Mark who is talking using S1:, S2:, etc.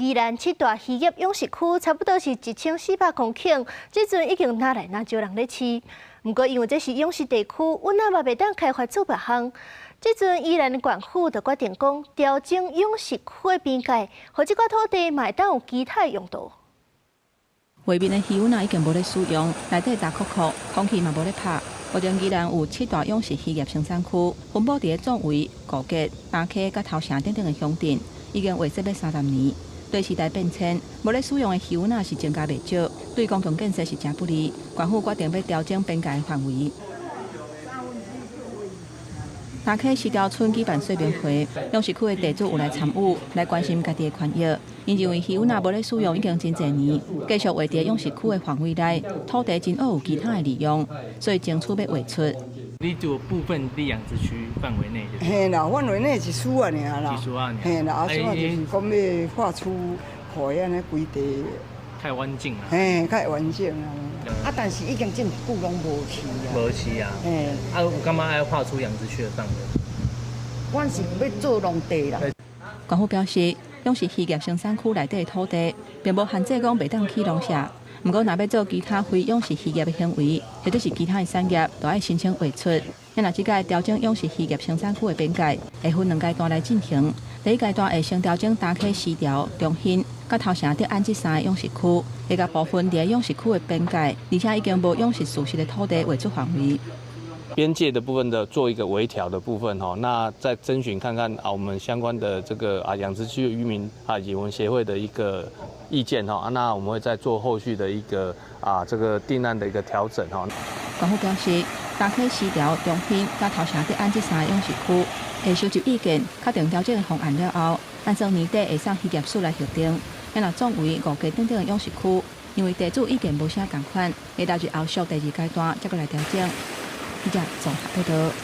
S1: 宜蘭七大漁業養殖區差不多是1400公頃，這陣已經愈來愈少人咧飼。毋過因為這是養殖地區，阮仔嘛袂當開發做別項。這陣宜蘭縣府就決定講調整養殖區的邊界，予這塊土地嘛會當有其他用途。
S2: 畫面的魚塭仔已經無咧使用，內底焦涸涸，空氣嘛無咧拍。目前宜蘭有七大養殖漁業生產區，分布佇咧壯圍、五結、大溪佮頭城等等的鄉鎮，已經劃設欲30年。對時代變遷，無咧使用的魚塭仔是增加袂少，對公共建設是誠不利。縣府決定欲調整邊界範圍。大溪西碉村舉辦說明會，養殖區的地主有來參與，來關心家己的權益。𪜶認為魚塭仔無咧使用已經真濟年，繼續劃佇養殖區的範圍內，土地真好有其他的利用，所以爭取欲劃出。
S3: 你就部分佇養殖區範圍內。
S4: 嘿啦，範圍內一絲仔爾啦。
S3: 一絲仔爾。
S4: 嘿啦，啊，所以就是講欲劃出，予伊按呢規地。
S3: 較完整啊。
S4: 嘿，較完整啊。
S5: 啊，但是已經真久攏無飼啊。
S3: 無飼啊。
S5: 嘿。
S3: 啊，有感覺愛劃出養殖區的範圍？
S5: 阮是欲做農地啦。
S2: 縣府表示，養殖漁業生產區內底的土地，並無限制講袂當起農舍。毋過，若欲做其他非養殖漁業的行為，或者是其他的產業，都愛申請劃出。若這擺調整養殖漁業生產區的邊界，會分兩階段來進行。第一階段會先調整大溪西碉、中興、佮頭城德安這三个養殖區，會共部分佇養殖區的邊界，而且已經無養殖事實的土地劃出範圍。
S6: 邊界的部分的做一個微調的部分哈，那再徵詢看看啊，我們相關的這個啊養殖區漁民啊以及我們協會的一個意見哈，那我們會再做後續的一個啊這個定案的一個調整哈。
S2: 縣府表示，大溪西碉、中興、佮頭城德安這三个養殖區會收集意見，確定調整的方案了後，按算年底會送漁業署來核定。若壯圍、五結等等的養殖區，因為地主意見無啥仝款，會留佇後續第二階段才閣來調整。記者綜合報道。